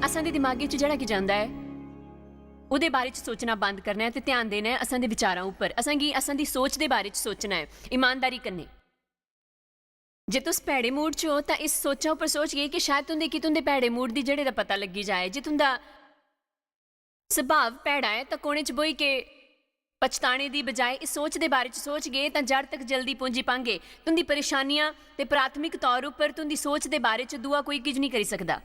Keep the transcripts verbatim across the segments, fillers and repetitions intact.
असां दे दिमागे च जेह्ड़ा कि जांदा ऐ, ओह्दे बारे च सोचना बंद करना ऐ ते ध्यान देना ऐ असां दे विचारां उप्पर। असां गी असां दी सोच दे बारे च सोचना ऐ ईमानदारी कन्नै। जे तुस भैड़े मूड च ओ, तां इस सोचा उप्पर सोचगे कि शायद तुं'दे गी तुं'दे भैड़े मूड दी जड़े दा पता लग्गी जाए। जे तुं'दा सुभाव भैड़ा ऐ, तां कोने च बोही के पछताने दी बजाए इस सोच दे बारे च सोचगे, तां जड़ तक जल्दी पुज्जी पांगे। तुं'दी परेशानियां ते प्राथमिक तौर उप्पर तुं'दी सोच दे बारे च दूआ कोई किश निं करी सकदा।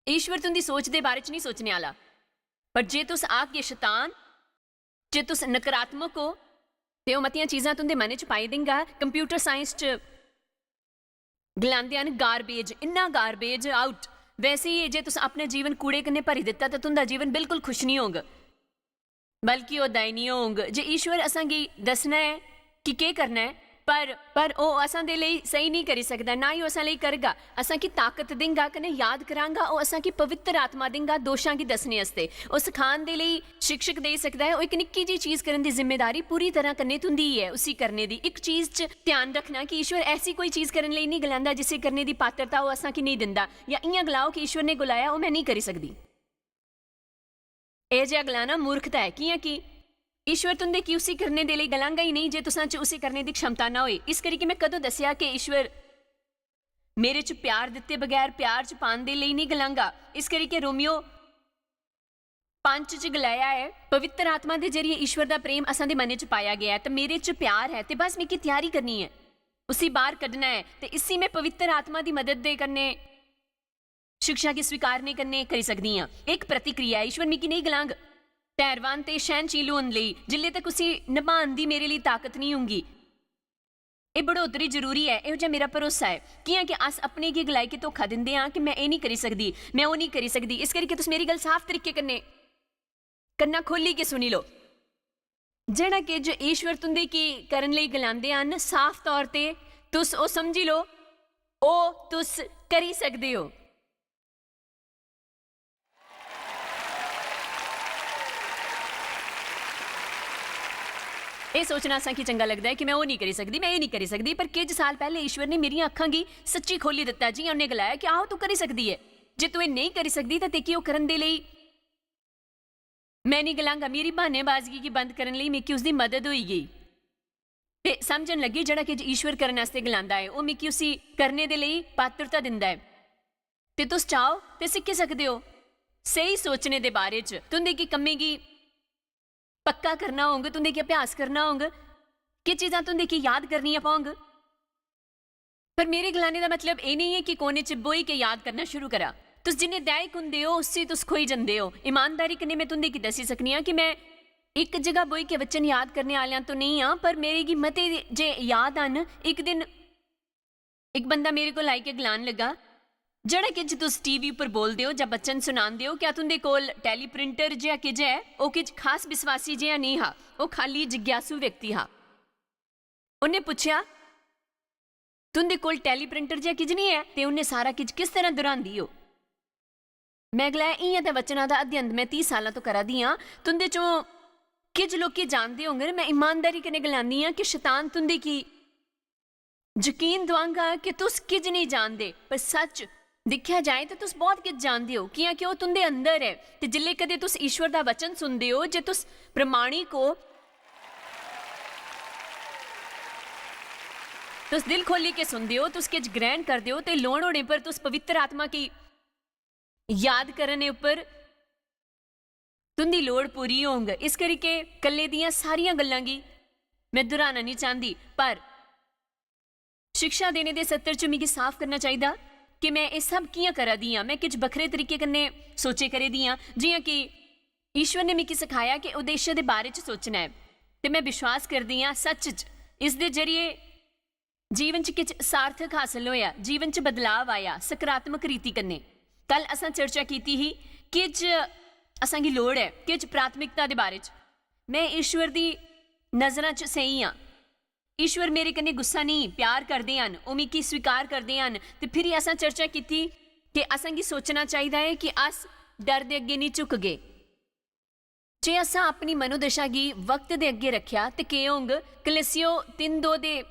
ईश्वर तुं'दी सोच दे बारे च निं सोचने आह्ला। पर जे तुस आखगे शतान, जे तुस नकारात्मक ओ, ते ओह् मतियां चीजां तुं'दे मनै च पाई देंगा। कंप्यूटर साइंस च गलांदे हन, गार्बेज, इन्ना गार्बेज आउट। वैसे ही जे तुस अपना जीवन कूड़े कन्नै भरी दित्ता, तां तुं'दा जीवन बिल्कुल खुश निं होग, बल्कि ओह् दयनीय होग। जे ईश्वर असां गी दस्सना ऐ कि केह् करना ऐ, पर, पर ओह् असां दे लेई सही निं करी सकदा, ना ही ओह् असां लेई करगा। असां गी ताकत देंगा कन्नै याद करांगा, ओह् असां गी पवित्र आत्मा देंगा दोशां गी दस्सने आस्तै। ओह् सखान दे लेई शिक्षक देई सकदा ऐ। ओह् इक निक्की जेही चीज करन दी जिम्मेदारी पूरी तरह कन्नै तुं'दी ऐ उसी करने दी। इक चीज च ध्यान रखना कि ईश्वर ऐसी कोई चीज करन लेई निं गलांदा जिसी करने दी पात्रता ओह् असां गी नेईं दिंदा, या इ'यां गलाओ कि ईश्वर ने गलाया, ओह् में नेईं करी सकदी। एह् जेहा गलाना मूर्खता ऐ, कि'यां कि ईश्वर तुं'दे गी उसी करने दे लेई गलांगा ही नेईं जे तुसां च उसी करने दी क्षमता ना होए। इस करी कि में कदों दस्सेआ कि ईश्वर मेरे च प्यार दित्ते बगैर प्यार च पान दे लेई नेईं गलांगा। इस करी कि रोमियो पंज च गलाया ऐ, पवित्र आत्मा दे जरिए ईश्वर दा प्रेम असां दे मनै च पाया गेआ ऐ, ते मेरे च प्यार ऐ, ते बस मिगी त्यारी करनी ऐ, उसी बाहर कड्ढना ऐ, ते इसी में पवित्र आत्मा दी मदद दे कन्नै शिक्षा गी स्वीकारने कन्नै करी सकदी आं। इक प्रतिक्रिया ऐ, ईश्वर मिगी नेईं गलांग धैर्यवान ते सैहनशील होन लेई, जिल्ले तक उसी नभान दी मेरे लेई ताकत नेईं होंगी। एह् बढ़ोतरी जरूरी ऐ, एहो जेहा मेरा भरोसा ऐ। कि'यां कि अस अपने गी गलाई के धोखा दिंदे आं कि में एह् नेईं करी सकदी, में ओह् नेईं करी सकदी। इस करियै तुस मेरी गल्ल साफ तरीके कन्नै, कन्ना खोह्ल्ली के सुनी लो। जेह्ड़ा किश ईश्वर तुं'दे गी करन लेई गलांदे हन, साफ तौर ते तुस ओह् समझी लो, ओह् तुस करी सकदे ओ। एह् सोचना असां गी चंगा लगदा ऐ कि में ओह् नेईं करी सकदी, में एह् नेईं करी सकदी, पर किश साल पैह्ले ईश्वर ने मेरियां अक्खां गी सच्ची खोह्ल्ली दित्ता, जि'यां उ'न्नै गलाया कि आओ, तू करी सकदी ऐ। जे तू एह् नेईं करी सकदी, तां तेकी ओह् करन दे लेई में नेईं गलांगा। मेरी ब्हान्नेबाजगी गी बंद करन लेई मिगी उसदी मदद होई गेई। ते समझन लगी, जेह्ड़ा किश ईश्वर करने आस्तै गलांदा ऐ, ओह् मिगी उसी करने दे लेई पात्रता दिंदा ऐ। ते तुस चाहो ते सिक्खी सकदे ओ। स्हेई सोचने दे बारे च, तुं'दे गी कम्में गी पक्का करना होंग, तुं'दे गी अभ्यास करना होंग, किश चीजां तुं'दे गी याद करनियां पौंग। पर मेरे गलाने दा मतलब एह् नेईं ऐ कि कोने च ब्होई के याद करना शुरू करा। तुस जिन्ने दैहिक हुंदे ओ, उसी तुस खोई जंदे ओ। ईमानदारी कन्नै में तुं'दे गी दस्सी सकनी आं कि में इक जगह ब्होई के वचन याद करने आह्लेआं तो नेईं आं, पर मेरे गी मते जे याद हन। इक दिन इक बंदा मेरे कोल आई के गलान लगा, "जेह्ड़ा किश तुस टीवी उप्पर बोलदे ओ जां वचन सुनांदे ओ, क्या तुं'दे कोल टैलीप्रिंटर जेहा किश ऐ?" ओह् किश खास विश्वासी जेहा नेईं हा, ओह् खाल्ली जिज्ञासु व्यक्ति हा। उ'न्नै पुच्छेआ, "तुं'दे कोल टैलीप्रिंटर जेहा किश निं ऐ, ते उ'न्नै सारा किश किस तरह दुर्हांदी ओ?" में गलाया, "इ'यां ते वचना दा अध्ययन में तीह साल्लां तो करा दी आं। तुं'दे चों किश लोकी जानदे होङन, में ईमानदारी कन्नै गलानी आं कि शतान तुं'दे गी यकीन दुआंगा कि तुस किश नेईं जानदे, पर सच्च दिक्खेआ जाए ते तुस बहुत किश जानदे ओ, कि'यां कि ओह् तुं'दे अंदर ऐ। ते जिल्लै कदें तुस ईश्वर दा वचन सुनदे ओ, जे तुस प्रमाणिक ओ, तुस दिल खोल्ली के सुनदे ओ, तुस किश ग्रहण करदे ओ, ते लोड़ होने पर तुस पवित्र आत्मा गी याद करने उप्पर तुं'दी लोड़ पूरी होंग। इस करी के कल्ले दियां सारियां गल्लां गी में दुहराना निं चांह्दी, पर शिक्षा देने दे सत्र च मिगी साफ करना चाहिदा कि में एह् सब कि'यां करा दी आं। में किश बक्खरे तरीके कन्नै सोचे करे दी आं, जि'यां कि ईश्वर ने मिगी सखाया कि उद्देश्य दे बारे च सोचना ऐ, ते में विश्वास करदी आं, सच्च च इसदे जरिए जीवन च किश सार्थक हासल होया, जीवन च बदलाव आया, सकारात्मक रीति कन्नै। कल असां चर्चा कीती ही, किश असां गी लोड़ ऐ, किश प्राथमिकता दे बारे च। में ईश्वर दी नजरां च स्हेई आं। ईश्वर मेरे कन्नै गुस्सा नेईं, प्यार करदे हन, ओह् मिगी स्वीकार करदे हन। ते फिरी असां चर्चा कीती कि असां गी सोचना चाहिदा ऐ कि अस डर दे अग्गें नेईं झुकगे। जे असां अपनी मनोदशा गी वक्त दे अग्गें रक्खेआ, ते केह् होंग? कलीसियो तिन्न दो दे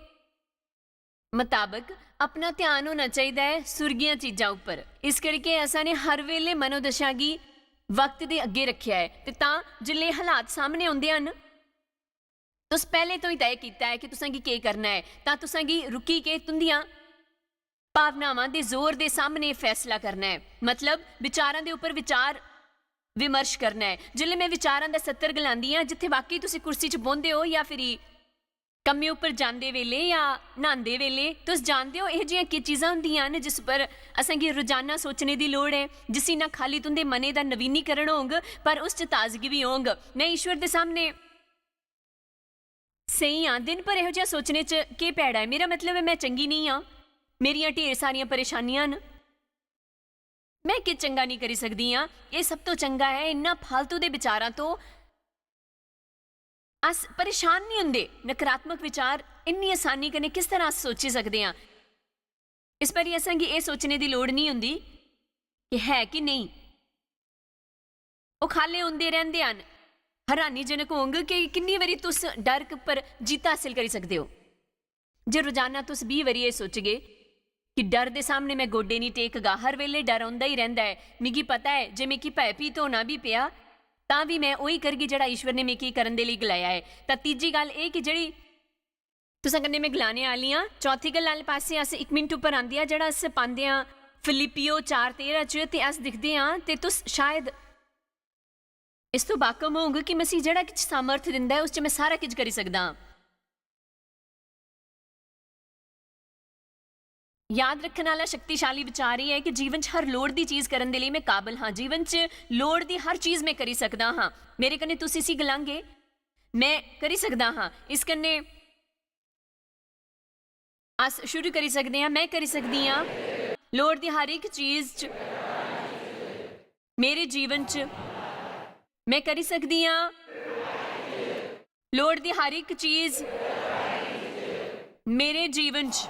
मताबक, अपना ध्यान होना चाहिदा ऐ सुर्गीयां चीजां उप्पर। इस करियै असां ने हर वेले मनोदशा गी वक्त दे अग्गे रक्खेआ ऐ। ते तां जिसलै हालात सामने औंदे हन, तुस पैह्लें तो ही तय कीता ऐ कि तुसें गी केह् करना ऐ, तां तुसें गी रुकी के तुंदियां भावनावां दे जोर दे सामने फैसला करना ऐ। मतलब, विचारां दे उप्पर विचार विमर्श करना ऐ। जिसलै में विचारां दा सत्र गलांदी आं, जित्थै वाकई तुस कुर्सी च बौंह्दे ओ जां फिरी कम्मै उप्पर जांदे वेले जां न्हांदे वेले, तुस जानदे ओ, एहो जिहियां केह् चीजां होंदियां न जिस पर असेंगी रोजाना सोचने दी लोड़ ऐ, जिसी ना खाली तुं'दे मनै दा नवीनीकरण होंग, पर उस च ताजगी बी होंग। में ईश्वर दे सामने स्हेई आं, दिन भर एहो जिहा सोचने च केह् पैड़ा ऐ? मेरा मतलब ऐ, में चंगी नेईं आं, मेरियां ढेर सारियां परेशानियां न, में केह् चंगा नेईं करी सकदी आं? एह् सब तो चंगा ऐ। इन्ना फालतू दे विचारां तो अस परेशान नहीं होंदे। नकारात्मक विचार इन्नी आसानी कन्नै किस तरह अस सोची सकदे आं? इस बारी असेंगी एह् सोचने दी लोड़ नहीं होंदी कि है कि नेईं। ओह् खाल्ले होंदे रैंह्दे हन। हैरानीजनक होंग कि किन्नी बारी तुस डर पर जीत हासल करी सकदे ओ। जे रोजाना तुस बीह् बारी एह् सोचगे कि डर दे सामने में गोड्डे निं टेकगा, हर बेल्लै डर औंदा ही रैंह्दा ऐ, मिगी पता ऐ जे मिगी भयभीत होना बी पेआ, तां बी में ओही करगी जेह्ड़ा ईश्वर ने मिगी करन दे लेई गलाया ऐ। तां तीजी गल्ल एह् कि जेह्ड़ी तुसें कन्नै में गलाने आह्ली आं, चौथी गल्ल आह्ले पासै अस इक मिंट उप्पर आंदे आं, जेह्ड़ा अस पांदे आं फिलिप्पियो चार तेरां च, ते अस दिखदे आं, ते तुस शायद इस तो बाकम होंग कि मसीह जेह्ड़ा किश सामर्थ दिंदा ऐ, उस च में सारा किश करी सकदा आं। याद रखने आह्ला शक्तिशाली विचार एह् ऐ कि जीवन च हर लोड़ दी चीज करन दे लेई में काबल हां। जीवन च लोड़ दी हर चीज में करी सकदा हां। मेरे कन्नै तुस इसी गलांगे, "में करी सकदा हां।" इस कन्नै अस शुरू करी सकदे आं। में करी सकदी आं लोड़ दी हर इक चीज च, मेरे जीवन च। में करी सकदी आं लोड़ दी हर इक चीज मेरे जीवन च।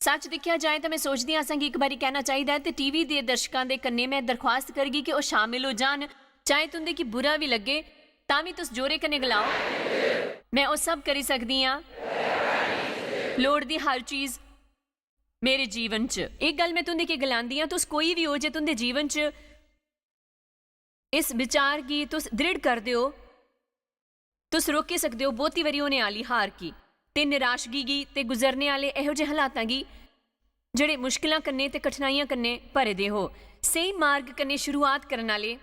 सच दिक्खेआ जाए तां में सोचदी आं असेंगी इक बारी कहना चाहिदा ऐ, ते टीवी दे दर्शकां दे कन्नै में दरख्वास्त करगी कि ओह् शामिल हो जान, चाहे तुं'दे गी बुरा बी लग्गे, तां बी तुस जोरे कन्नै गलाओ, "में ओह् सब करी सकदी आं, लोड़ दी हर चीज मेरे जीवन च।" इक गल्ल में तुं'दे गी गलांदी आं, तुस कोई बी ओ, जे तुं'दे जीवन च इस विचार गी तुस दृढ़ करदे ओ, तुस रोकी सकदे ओ बहुती बारी होने आह्ली हार गी, ते निराशगी गी, ते गुजरने आह्ले एहो जे हालातां गी, जेह्ड़े मुश्किलां कन्नै ते कठिनाइयां कन्नै भरे दे हो। स्हेई मार्ग कन्नै शुरुआत करन आह्ले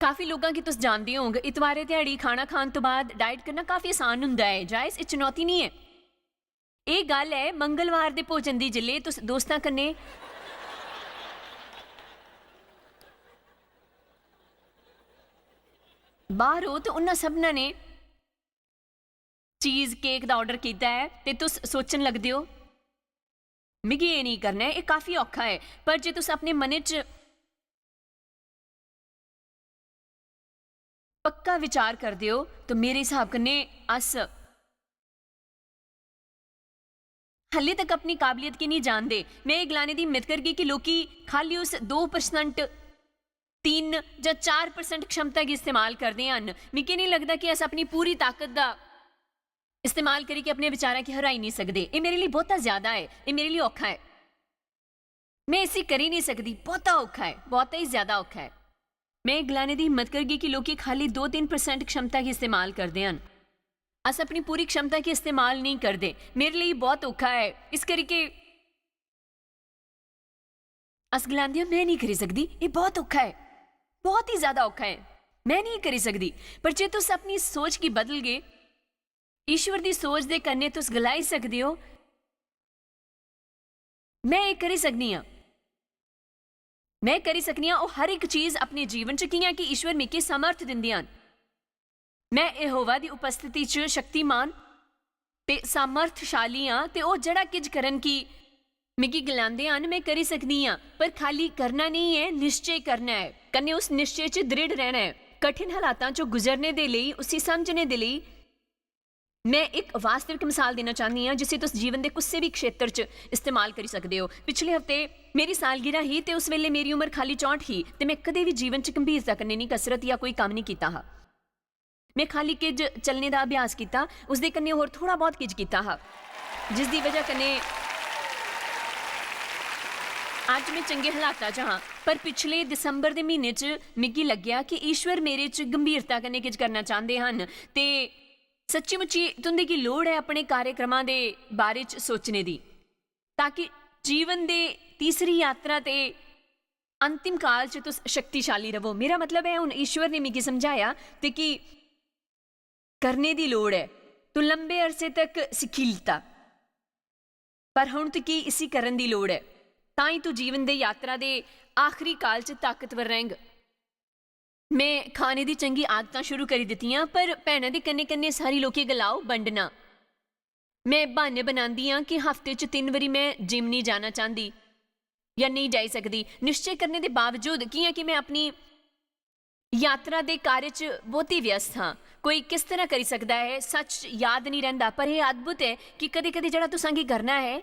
काफी लोकां गी तुस जानदे होंग। इतवारे ध्याड़ी खाना खान तो बाद डाइट करना काफी आसान हुंदा ऐ, जायज, एह् चुनौती निं ऐ। एह् गल्ल ऐ मंगलवार दे भोजन दी, जिसलै तुस दोस्तां कन्नै बाह्र ओ ते उन्ना सभनें ने चीज केक दा ऑर्डर कीता ऐ ते तुस सोचन लगदे ओ, "मिगी एह् नेईं करना ऐ, एह् काफी औखा ऐ।" पर जे तुस अपने मनै च पक्का विचार करदे ओ, तो मेरे स्हाब कन्नै अस हल्ले तक अपनी काबलियत गी नेईं जानदे। में एह् गलाने दी हिम्मत करगी कि लोकी खाल्ली उस दो परसेंट, तिन्न जां चार परसेंट क्षमता गी इस्तेमाल करदे हन। मिगी नेईं लगदा कि अस अपनी पूरी ताकत दा इस्तेमाल करियै अपने विचारां गी हराई नेईं सकदे। एह् मेरे लेई बहुता ज्यादा ऐ, एह् मेरे लेई औखा ऐ। में इसी करी नेईं सकदी, बहुता औखा ऐ, बहुता ही ज्यादा औखा ऐ। में एह् गलाने दी हिम्मत करगी कि लोकी खाल्ली दो तिन्न परसेंट क्षमता गी इस्तेमाल करदे हन। अस अपनी पूरी क्षमता गी इस्तेमाल नेईं करदे। मेरे लेई बहुत औखा ऐ। इस करियै अस गलांदे आं, "में नेईं करी सकदी, एह् बहुत औखा ऐ, बहुत ही ज्यादा औखा ऐ, में नेईं करी सकदी।" पर जे तुस अपनी सोच गी बदलगे, ईश्वर दी सोच दे कन्नै तुस गलाई सकदे ओ, "में एह् करी सकनी आं, में करी सकनी आं ओह् हर इक चीज अपने जीवन च, कि'यां कि ईश्वर मिगी सामर्थ दिंदे हन। में यहोवा दी उपस्थिति च शक्तिमान ते सामर्थशाली आं, ते ओह् जेह्ड़ा किश करन कि मिगी गलांदे हन, में करी सकनी आं।" पर खाल्ली करना नेईं ऐ, निश्चय करना ऐ, कन्नै उस निश्चय च दृढ़ रैह्ना ऐ। कठिन हालातां चों गुजरने दे लेई, उसी समझने दे लेई, में इक वास्तविक मिसाल देना चाह्न्नी आं, जिसी तुस जीवन दे कुसै बी क्षेत्र च इस्तेमाल करी सकदे ओ। पिछले हफ्ते मेरी सालगिरह ही, ते उस वेले मेरी उम्र खाल्ली चौंह्ट ही, ते में कदें बी जीवन च गंभीरता कन्नै निं कसरत जां कोई कम्म निं कीता हा। में खाल्ली किज चलने दा अभ्यास कीता, उसदे कन्नै होर थोह्ड़ा बहुत किज कीता हा, जिसदी बजह कन्नै अज्ज में चंगे हालाता च हां, पर पिछले दिसंबर दे म्हीने च मिगी लग्गेआ कि ईश्वर मेरे च गंभीरता कन्नै किश करना चांह्दे हन ते सच्ची-मुच्ची तुं'दे गी लोड़ ऐ अपने कार्यक्रमां दे बारे च सोचने दी, ताकि जीवन दे तीसरी यात्रा ते अंतिम काल च तुस शक्तिशाली रवो। मेरा मतलब ऐ, हून ईश्वर ने मिगी समझाया ते कि करने दी लोड़ ऐ। तू लंबे अरसे तक सिक्खी लैता, पर हुन तुगी इसी करन दी लोड़ ऐ। तां ई तू जीवन दे यात्रा दे आखरी काल च ताकतवर रैंह्ग। में खाने दी चंगी आदतां शुरू करी दित्तियां, पर भैनां दे कन्नै-कन्नै सारी लोकें गलाओ, बंडना। में ब्हान्ने बनांदी आं कि हफ्ते च तिन्न बारी में जिम नेईं जाना चांह्दी जां नेईं जाई सकदी। निश्चय करने दे बावजूद, कि'यां कि में अपनी यात्रा दे कार्य च बहुती व्यस्त हां। कोई किस तरह करी सकदा ऐ, सच याद नेईं रैंह्दा, पर एह् अद्भुत ऐ कि कदें-कदें जेह्ड़ा तुसां गी करना ऐ,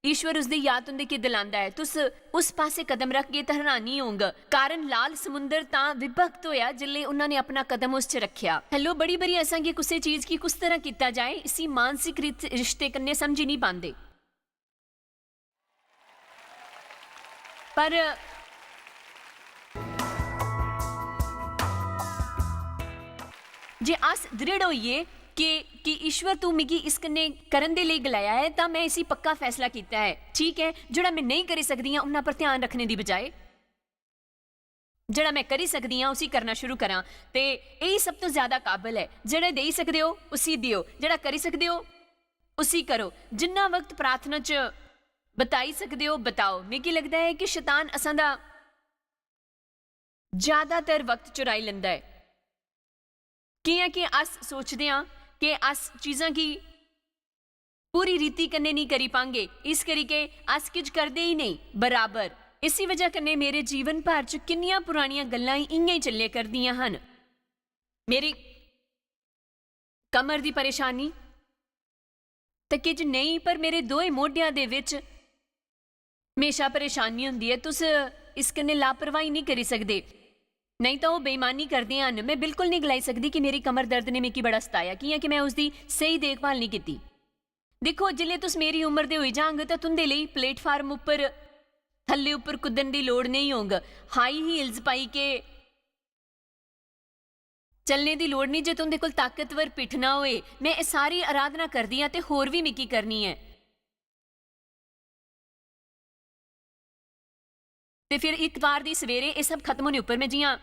ईश्वर उसदी याद तुं'दे गी दिलांदा ऐ। तुस उस पासै कदम रखगे तां हैरानी होंग, कारण लाल समुंदर तां विभक्त होएआ जिसलै उन्होंने अपना कदम उस च रखेआ। हेलो, बड़ी बारी असां गी कुसै चीज गी कुस तरह कीता जाए, इसी मानसिक रित-, रिश्ते कन्नै समझी नेईं पांदे। पर जे अस दृढ़ होइए कि, कि ईश्वर तू मिगी इस कन्नै करन दे लेई गलाया ऐ, तां में इसी पक्का फैसला कीता ऐ। ठीक ऐ, जेह्ड़ा में नेईं करी सकदी आं, उन्ना पर ध्यान रखने दी बजाए, जेह्ड़ा में करी सकदी आं, उसी करना शुरू करां। ते एही सब तों ज्यादा काबल ऐ। जेह्ड़ा देई सकदे ओ, उसी देओ। जेह्ड़ा करी सकदे ओ, उसी करो। जिन्ना वक्त प्रार्थना च बताई सकदे ओ, बताओ। मिगी लगदा ऐ कि शैतान असां दा ज्यादातर वक्त चुराई लैंदा ऐ, कि'यां कि अस सोचदे आं कि अस चीजां गी पूरी रीति कन्नै नेईं करी पांगे, इस करियै अस किश करदे ही नेईं। बराबर इसी वजह कन्नै मेरे जीवन भर च किन्नियां पुरानियां गल्लां इ'यां ही चल्ले करदियां हन। मेरी कमर दी परेशानी ते किश नेईं, पर मेरे दोए मोढेआं दे बिच म्हेशा परेशानी होंदी ऐ। तुस इस कन्नै लापरवाही नेईं करी सकदे, नेईं तां ओह् बेईमानी करदे हन। में बिल्कुल नेईं गलाई सकदी कि मेरी कमर दर्द ने मिगी बड़ा सताया, कि'यां कि में उसदी स्हेई देखभाल नेईं कीती। दिक्खो, जिसलै तुस मेरी उम्र दे होई जांग, तां तुं'दे लेई प्लेटफार्म उप्पर थल्ले उप्पर कुद्दन दी लोड़ नेईं होंग। हाई हील्स पाई के चलने दी लोड़ नेईं। जे तुं'दे कोल ताकतवर पिट्ठ ना होए, में एह् सारी अराधना करदी आं ते होर बी मिगी करनी ऐ। ते फिर इतवार दी सवेरे एह् सब खत्म होने उप्पर में जि'यां,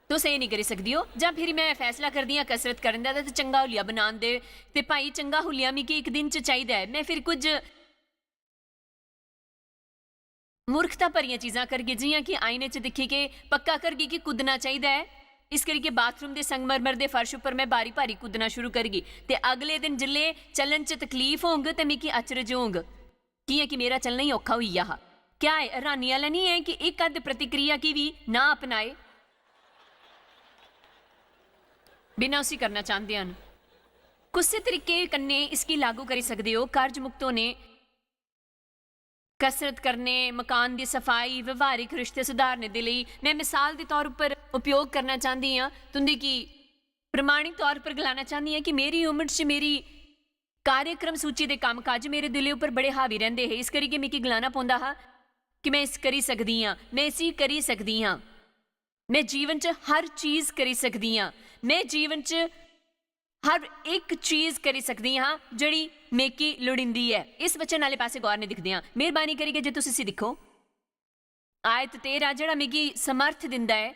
तुस एह् नेईं करी सकदी ओ, जां फिर में फैसला करदी आं कसरत करन दा ते चंगा हुलिया बनान दे, ते भाई, चंगा हुलिया मिगी इक दिन च चाहिदा ऐ। में फिर कुछ मूर्खता भरियां चीजां करगी, जि'यां कि आईने च दिक्खी के पक्का करगी कि कुद्दना चाहिदा ऐ, इस करियै बाथरूम दे संगमरमर दे फर्श उप्पर में भारी-भारी कुद्दना शुरू करगी। ते अगले दिन जिसलै चलन च तकलीफ होंग ते मिगी अचरज होंग, कि'यां कि मेरा चलना ही औखा होई गेआ हा। क्या एह् हैरानी आह्ला निं ऐ कि इक अद्ध प्रतिक्रिया गी बी ना अपनाए बिना उसी करना चांह्दे हन? कुसै तरीके कन्नै इसगी लागू करी सकदे ओ। कर्ज मुक्त होने, कसरत करने, मकान दी सफाई, व्यवहारिक रिश्ते सुधारने दे लेई में मिसाल दे तौर उप्पर उपयोग करना चांह्दी आं, तुं'दी गी प्रमाणिक तौर उप्पर गलाना चांह्दी आं कि मेरी उम्र च मेरी कार्यक्रम सूची दे कम्म-काज मेरे दिलै उप्पर बड़े हावी रैंह्दे हे, इस करियै मिगी गलाना पौंदा हा कि में इस करी सकदी आं, में इसी करी सकदी आं, में जीवन च हर चीज करी सकदी आं, में जीवन च हर इक चीज करी सकदी आं जेह्ड़ी मेकी लोड़ींदी ऐ। इस वचन आह्ले पासै गौर नै दिखदे आं। मेहरबानी करियै जे तुस इसी दिक्खो। आयत तेरां, जेह्ड़ा मिगी समर्थ दिंदा ऐ,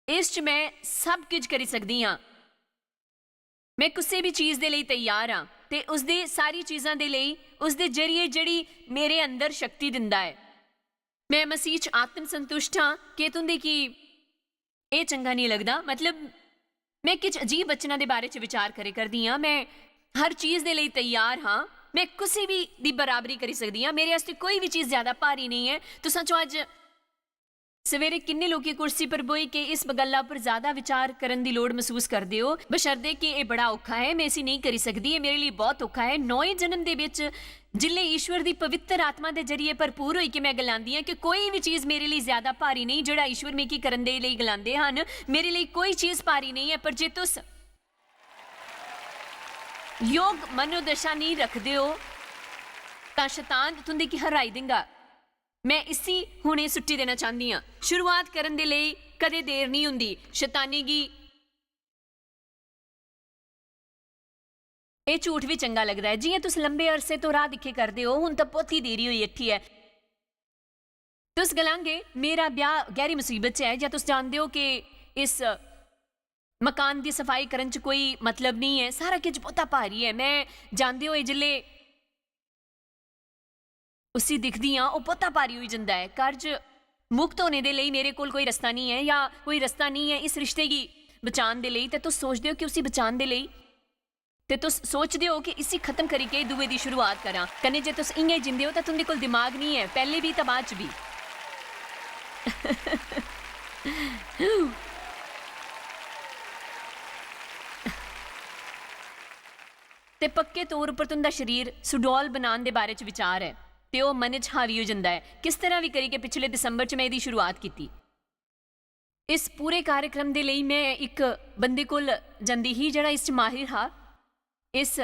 इस च में सब किश करी सकदी आं। में कुसै बी चीज दे लेई त्यार आं ते उसदी सारी चीजां दे लेई उसदे जरिए जेह्ड़ी मेरे अंदर शक्ति दिंदा ऐ। में मसीह च आत्म संतुष्ट आं। केह् तुं'दे गी एह् चंगा नेईं लगदा? मतलब, में किश अजीब वचनां दे बारे च विचार करे करदी आं। में हर चीज दे लेई त्यार हां। में कुसै बी दी बराबरी करी सकदी आं। मेरे आस्तै कोई बी चीज ज्यादा भारी नेईं ऐ। तुसां चों अज्ज सवेरे किन्ने लोकें कुर्सी पर बोही के इस गल्ला पर ज्यादा विचार करन दी लोड़ मसूस करदे ओ, बशर्ते कि एह् बड़ा औखा ऐ, में इसी नेईं करी सकदी, एह् मेरे लेई बहुत औखा ऐ। नौए जन्म दे बिच जिसलै ईश्वर दी पवित्र आत्मा दे जरिए भरपूर होई के में गलांदी आं कि कोई बी चीज मेरे लेई ज्यादा भारी नेईं, जेह्ड़ा ईश्वर मिगी करन दे लेई गलांदे हन, मेरे लेई कोई चीज भारी नेईं ऐ। पर जे तुस योग मनोदशा नेईं रखदे ओ, तां शतान तुं'दे गी हराई देंगा। मैं इसी हुने सुट्टी देना चांह्दी आं। शुरुआत करन दे लेई कदें देर नेईं हुंदी। शतानी गी एह् झूठ बी चंगा लगदा ऐ। जि'यां तुस लंबे अरसे तो राह दिक्खे करदे ओ, हुन तां बौह्ती देरी होई बैठी ऐ। तुस गलांगे, "मेरा ब्याह गैह्री मुसीबत च ऐ," जां तुस जानदे ओ कि इस मकान दी सफाई करन च कोई मतलब नेईं ऐ, सारा किश बौह्ता भारी ऐ। मैं, जानदे होए, जिसलै उसी दिखदी आं, ओह् बौह्ता भारी होई जंदा ऐ। कर्ज मुक्त होने दे लेई मेरे कोल कोई रस्ता नेईं ऐ, जां कोई रस्ता नेईं ऐ इस रिश्ते गी बचान दे लेई, ते तुस सोचदे ओ कि उसी बचान दे लेई, ते तुस सोचदे ओ कि इसी खत्म करियै दुए दी शुरुआत करां। कन्नै जे तुस इ'यां जींदे ओ, तां तुं'दे कोल दिमाग नेईं ऐ, पैह्ले बी ते बाद च बी। ते पक्के तौर उप्पर तुं'दा शरीर सुडौल बनान दे बारे च विचार ऐ, ते ओह् मनै च हावी होई जंदा ऐ। किस तरह बी करियै पिछले दिसंबर च में एह्दी शुरुआत कीती। इस पूरे कार्यक्रम दे लेई में इक बंदे कोल जंदी ही, जेह्ड़ा इस च माहिर हा। इस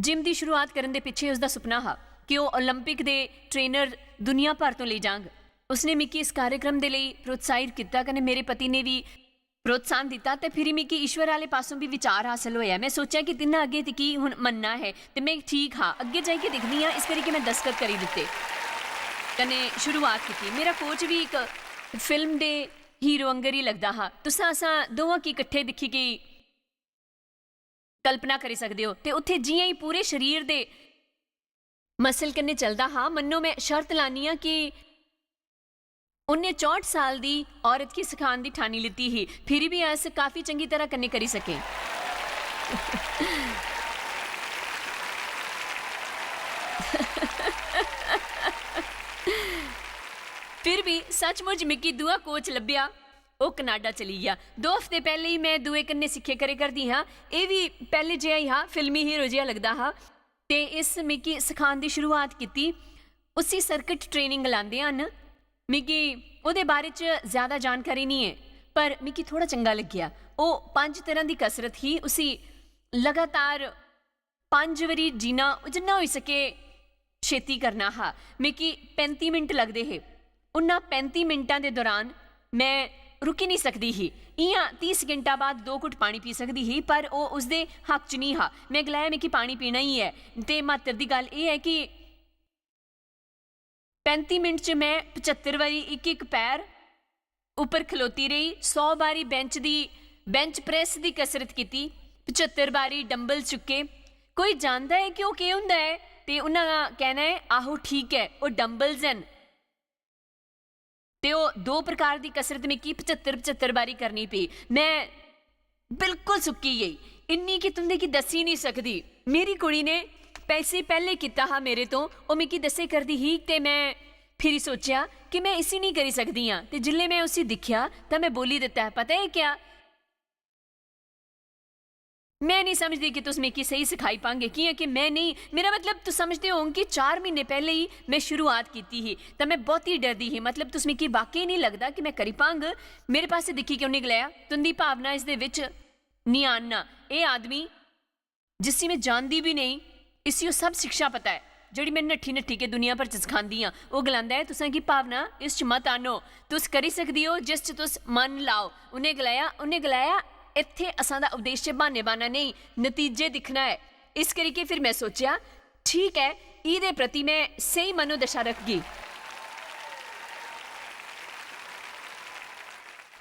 जिम दी शुरुआत करन दे पिच्छे उसदा सुपना हा कि ओह् ओलंपिक दे ट्रेनर दुनिया भर तो लेई जांग। उसने मिगी इस कार्यक्रम दे लेई प्रोत्साहित कीता, कन्नै मेरे पति ने बी प्रोत्साहन दित्ता, ते फिरी मिगी ईश्वर आह्ले पासों बी विचार हासल होएआ। में सोचेआ कि तिन्ना अग्गें तिकी हुन मन्नना ऐ, ते में ठीक हा, अग्गें जाइयै दिक्खनी आं, इस करियै में दस्तखत करी दित्ते। कन्नै शुरुआत कीती। मेरा कोच बी इक फिल्म दे हीरो आंगर ही लगदा हा। तुसां असां दोवां गी किट्ठे दिक्खी के कल्पना करी सकदे ओ। ते उत्थै जि'यां ही पूरे शरीर दे मसल कन्नै चलदा हा, मन्नो में शर्त लानी आं कि उन्नै चौंह्ट साल दी औरत गी सखान दी ठानी लित्ती ही, फिरी बी अस काफी चंगी तरह कन्नै करी सके। फिर बी सचमुच मिगी दूआ कोच लब्भेआ। ओह् कनाडा चली गेआ। दो हफ्ते पैह्ले ही में दूए कन्नै सिक्खे करे करदी हां। एह् बी पैह्ले जेहा ही हा, फिल्मी हीरो जेहा लगदा हा। ते इस मिगी सखान दी शुरुआत कीती। उसी सर्किट ट्रेनिंग गलांदे हन। मिगी ओह्दे बारे च ज्यादा जानकारी निं ऐ, पर मिगी थोह्ड़ा चंगा लग्गेआ। ओह् पंज तरह दी कसरत ही, उसी लगातार पंज बारी जिन्ना, जिन्ना होई सके छेती करना हा। मिगी पैंती मिंट लगदे हे। उन्ना पैंती मिंटां दे दौरान में रुकी निं सकदी ही। इ'यां तीह सकिंटां बाद दो घुट पानी पी सकदी ही, पर ओह् उसदे हक च निं हा। में गलाया, "मिगी पानी पीना ही ऐ।" ते म्हात्तर दी गल्ल एह् ऐ कि पैंती मिंट च में पचत्तर बारी इक-इक पैर उप्पर खलोती रेही, सौ बारी बेंच दी, बेंच प्रेस दी कसरत कीती, पचत्तर बारी डंबल चुक्के। कोई जानदा ऐ कि ओह् केह् होंदा ऐ? ते उन्ना कहना ऐ, "आहो, ठीक ऐ, ओह् डंबल्स हन।" ते ओह् दो प्रकार दी कसरत मिगी पचत्तर पचत्तर बारी करनी पेई। में बिल्कुल सुक्की गेई, इन्नी कि तुं'दे गी दस्सी निं सकदी। मेरी कुड़ी ने पैसे पैह्ले कीता हा मेरे तो, ओह् मिगी दस्से करदी ही ते में फिरी सोचेआ कि में इसी निं करी सकदी आं। ते जिसलै में उसी दिक्खेआ तां में बोल्ली दित्ता, "पता ऐ क्या? में निं समझदी कि तुस मिगी स्हेई सखाई पांगे, कि'यां कि में नेईं, मेरा मतलब, तुस समझदे होंग कि चार म्हीने पैह्ले ही में शुरुआत कीती ही, तां में बौह्ती डरदी ही। मतलब, तुस मिगी वाकई निं लगदा कि में करी पांग?" मेरे पासै दिक्खी के उ'न्नै गलाया, "तुं'दी भावना इसदे बिच निं आह्नना। एह् आदमी, जिसी में जानदी बी नेईं, इसी ओह् सब शिक्षा पता ऐ, जेह्ड़ी में नट्ठी-नट्ठी के दुनिया भर च सखांदी आं।" ओह् गलांदा ऐ, "तुसें गी भावना इस च मत आह्नो, तुस करी सकदी ओ जिस च तुस मन लाओ।" उ'न्नै गलाया, उ'न्नै गलाया, "इत्थै असां दा उद्देश्य ब्हाने बाना नेईं, नतीजे दिक्खना ऐ।" इस करियै फिर में सोचेआ, "ठीक ऐ, एह्दे प्रति में स्हेई मनोदशा रखगी।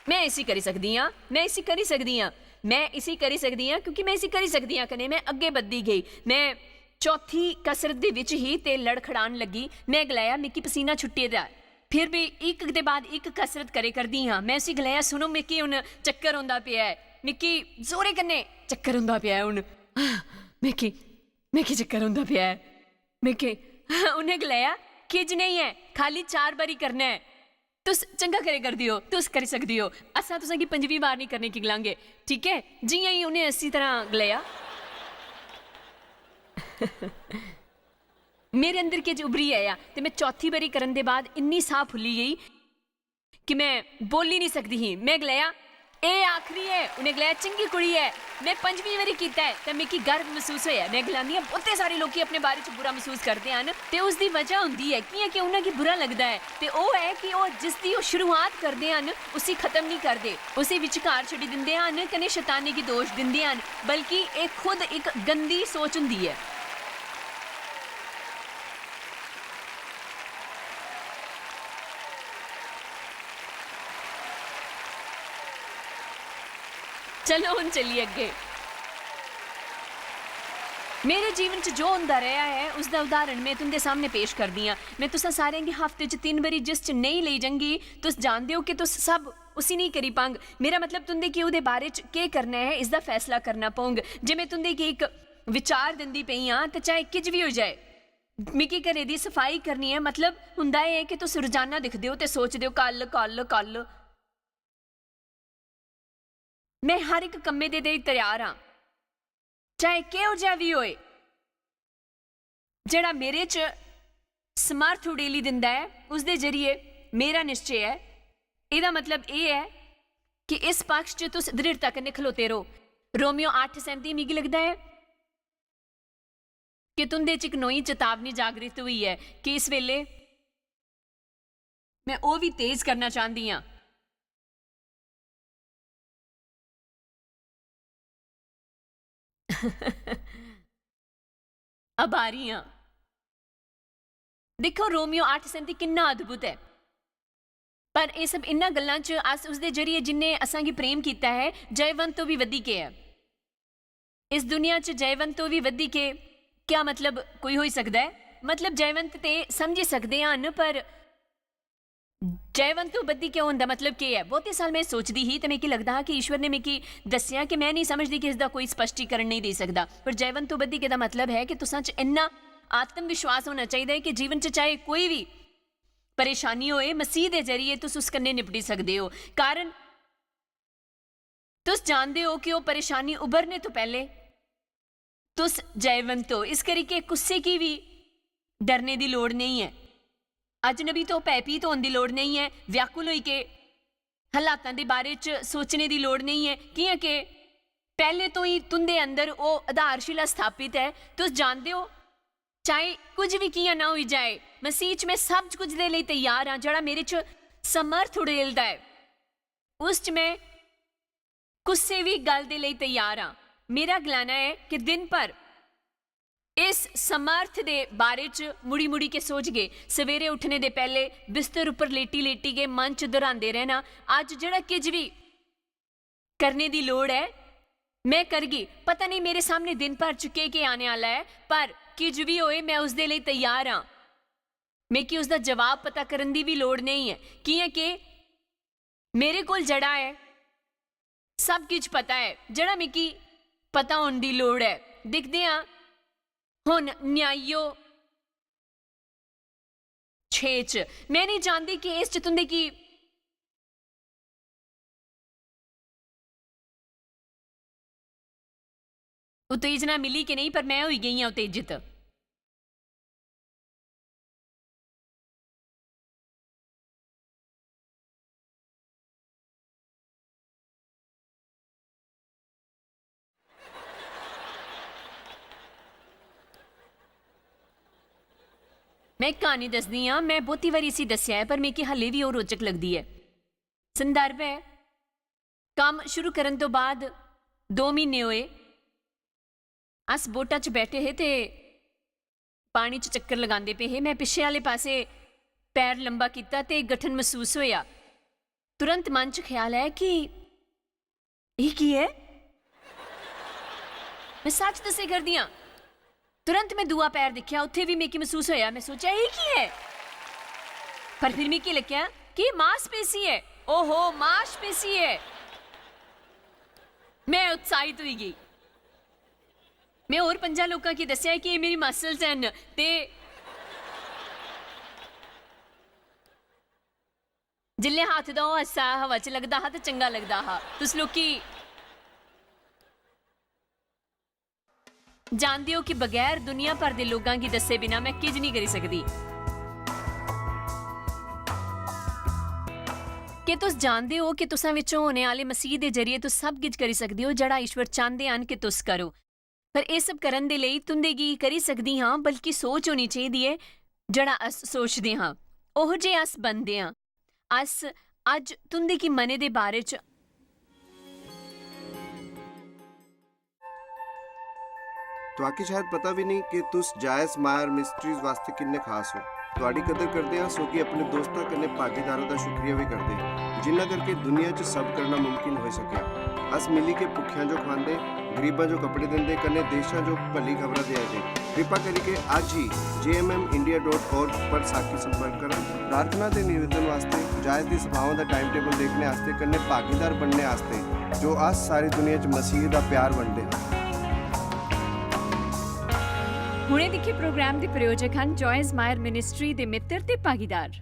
में इसी करी सकदी आं, में इसी करी सकदी आं, में इसी करी सकदी आं, क्योंकि में इसी करी सकदी आं।" कन्नै में अग्गें बधदी गेई। में चौथी कसरत दे बिच ही ते लड़खड़ान लगी। में गलाया, "मिगी पसीना छुट्टी दा ऐ।" फिर बी इक दे बाद इक कसरत करे करदी हां। में उसी गलाया, "सुनो, मिगी हुन चक्कर औंदा पेआ ऐ, मिगी जोरे कन्नै चक्कर औंदा पेआ ऐ हुन।" "मिगी, मिगी चक्कर औंदा पेआ ऐ, मिगी।" उ'न्नै गलाया, "किज नेईं ऐ, खाल्ली चार बारी करना ऐ। तुस चंगा करे करदे ओ, तुस करी सकदे ओ। असां तुसें गी पंजमीं बार निं करने की गलांगे, ठीक ऐ?" जि'यां ही उ'न्नै इसी तरह गलाया, मेरे अंदर किश उभरी आया ते में चौथी बारी करन दे बाद इन्नी साह् फुल्ली गेई कि में बोल्ली निं सकदी ही। में गलाया, एह् आखरी ऐ।" उ'नें गलाया, "चंगी कुड़ी ऐ, में पंजमीं बारी कीता ऐ ते मिगी गर्व मसूस होएआ।" में गलांदी आं, बहुते सारे लोकी अपने बारे च बुरा मसूस करदे हन ते उसदी वजह होंदी ऐ, कि'यां कि उ'नें गी बुरा लगदा ऐ। ते ओह् ऐ कि ओह् जिसदी ओह् शुरुआत करदे हन, उसी खत्म निं करदे, उसी विचकार छड्डी दिंदे हन, कन्नै शैतानै गी दोश दिंदे हन, बल्कि एह् खुद इक गंदी सोच होंदी ऐ। चलो, हुन चलिए अग्गे। मेरे जीवन च जो होंदा रेहा ऐ, उसदा उदाहरण में तुंदे सामने पेश करदी आं। में तुसें सारें गी हफ्ते च तिन्न बारी जिस च नेईं लेई जंगी, तुस जानदे ओ कि तुस सब उसी नेईं करी पांग। मेरा मतलब, तुंदे गी ओह्दे बारे च केह् करना ऐ, इसदा फैसला करना पौंग। जे में तुंदे गी इक विचार दिंदी पेई आं, ते चाहे किश बी होई जाए, मिगी घरै दी सफाई करनी ऐ, मतलब, हुंदा एह् ऐ कि तुस रोजाना दिखदे ओ ते सोचदे ओ, "कल, कल, कल।" में हर इक कम्मै दे लेई त्यार आं, चाहे केहो जेहा बी होए। जेह्ड़ा मेरे च समर्थ उड़ेली दिंदा ऐ, उसदे जरिए मेरा निश्चय ऐ। एह्दा मतलब एह् ऐ कि इस पक्ष च तुस दृढ़ता कन्नै खलोते रहो। रोमियो अट्ठ सैंती, मिगी लगदा ऐ कि तुं'दे च इक नोई चेतावनी जागृत होई ऐ कि इस बेल्ले में ओह् बी तेज करना चांह्दी आं। आभारी आं। दिक्खो, रोमियो अट्ठ सैंती किन्ना अद्भुत ऐ। पर एह् सब इन्ना गल्लां च अस उसदे जरिए जिन्ने असांगी प्रेम कीता ऐ, जयवंत तो भी वधी के ऐ। इस दुनिया च जयवंत तो भी वधी के क्या मतलब कोई होई सकदा ऐ? मतलब, जयवंत ते समझी सकदे हन, पर जयवंत तो बधी के होंदा मतलब केह् ऐ? बहुते साल में सोचदी ही ते मिगी लगदा हा कि ईश्वर ने मिगी दस्सेआ कि में नेईं समझदी कि इसदा कोई स्पष्टीकरण नेईं देई सकदा। पर जयवंत तो बधी के दा मतलब है कि तुसां च इन्ना आत्मविश्वास होना चाहिदा ऐ कि जीवन च चाहे कोई बी परेशानी होए, मसीह दे जरिए तुस उस कन्नै निपटी सकदे ओ। कारण तुस जानदे ओ कि ओह् परेशानी उभरने तो पैह्ले तुस जयवंत ओ। इस करी के कुसै गी बी डरने दी लोड़ नेईं ऐ। अजनबी तो भयभीत होने दी लोड़ नेईं ऐ। व्याकुल होई के हालातां दे बारे च सोचने दी लोड़ नेईं ऐ, कि'यां के पैह्ले तो ही तुं'दे अंदर ओह् आधारशिला स्थापित ऐ। तुस जानदे ओ, चाहे कुछ भी कि'यां ना होई जाए, मसीह च में सब कुछ दे लेई तैयार आं। जेह्ड़ा मेरे च समर्थ उड़ेलदा ऐ, उस च में कुसै बी गल्ल दे लेई तैयार आं। मेरा गलाना ऐ कि दिन भर इस समर्थ दे बारे च मुड़ी-मुड़ी के सोचगे। सवेरे उट्ठने दे पैह्ले बिस्तर उप्पर लेटी-लेटी के मन च दोहरांदे रैह्ना, "अज्ज जेह्ड़ा किश बी करने दी लोड़ ऐ, में करगी। पता नेईं मेरे सामने दिन भर च केह्-केह् आने आह्ला ऐ, पर किश बी होए, में उसदे लेई तैयार आं।" मिगी उसदा जवाब पता करन दी बी लोड़ नेईं ऐ, कि'यां के मेरे कोल जेह्ड़ा ऐ, सब किश पता ऐ, जेह्ड़ा मिगी पता होने दी लोड़ ऐ। दिखदे आं, हुन न्यायियो छे च, में नेईं चांह्दी कि इस च तुं'दे गी उत्तेजना मिली के नेईं, पर में होई गेई आं उत्तेजित। में इक क्हानी दसदी आं। में बहुती बारी इसी दस्सेआ ऐ, पर मिगी हल्ले बी ओह् रोचक लगदी ऐ। संदर्भ ऐ, कम्म शुरू करन तो बाद दो म्हीने होए। अस बोटा च बैठे हे ते पानी च चक्कर लगांदे पे हे। में पिच्छे आह्ले पासे पैर लंबा कीता ते गठन मसूस होएआ। तुरंत मन च ख्याल आया कि एह् की ऐ? में सच दस्से करदी आं। तुरंत में दूआ पैर दिक्खेआ, उत्थे बी मिगी मसूस होया। में सोचेआ, "एह् की ऐ?" पर फिर मिगी लग्गेआ कि एह् मांसपेशी ऐ। ओहो, मांसपेशी ऐ। में उत्साहित होई गेई। में होर पंजां लोकां गी दस्सेआ कि एह् मेरी मसल्स हैन ते जिसलै हत्थ दा ओह् हासा हवा च लगदा हा ते चंगा लगदा हा। तुस लोकी जानदे ओ कि बगैर दुनिया भर दे लोकां गी दस्से बिना में किश निं करी सकदी। क्या तुस जानदे ओ कि तुसां विचों होने आह्ले मसीह दे जरिए तुस सब किश करी सकदे ओ जेह्ड़ा ईश्वर चांह्दे हन कि तुस करो? पर एह् सब करन दे लेई तुं'दे गी करी सकदी हां, बल्कि सोच होनी चाहिदी ऐ जेह्ड़ा अस सोचदे हां, ओहो जे अस बनदे आं। अस अज्ज तुं'दे गी मने दे बारे च तुआकी शायद पता भी नहीं कि तुस जायज मायर मिस्ट्रीज वास्ते किन्ने खास हो। तुआडी कदर करदे आं, सोगी अपने दोस्तां कन्नै भागीदारों दा शुक्रिया भी करदे, जिन्ना करके दुनिया च सब करना मुमकिन होई सकेआ। अस मिली के भुक्खेआं जो खवांदे, गरीबां जो कपड़े दिंदे, कन्नै देशां जो भली खबरां देआ दे। कृपा करिके अज्ज ही J M M India dot org पर साकी संपर्क करो। प्रार्थना ते निवेदन वास्ते, जायज दी सभाओं दा टाइम टेबल देखने आस्ते, कन्नै भागीदार बनने आस्ते, जो अस सारी दुनिया च मसीह दा प्यार बंडदे हां। हुणे दिक्खे प्रोग्राम दे प्रायोजक हन जॉयज मायर मिनिस्ट्री दे मित्र ते भागीदार।